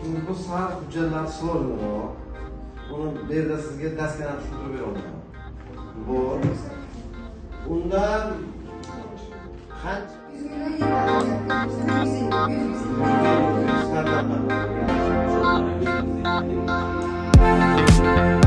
Endi bu sal hujjatlar сложный roq. Uni bu yerda sizga досконально tushuntirib bera olmayman. Bu undan qancha 100 million yetadi. 100, 150, 150. Startap.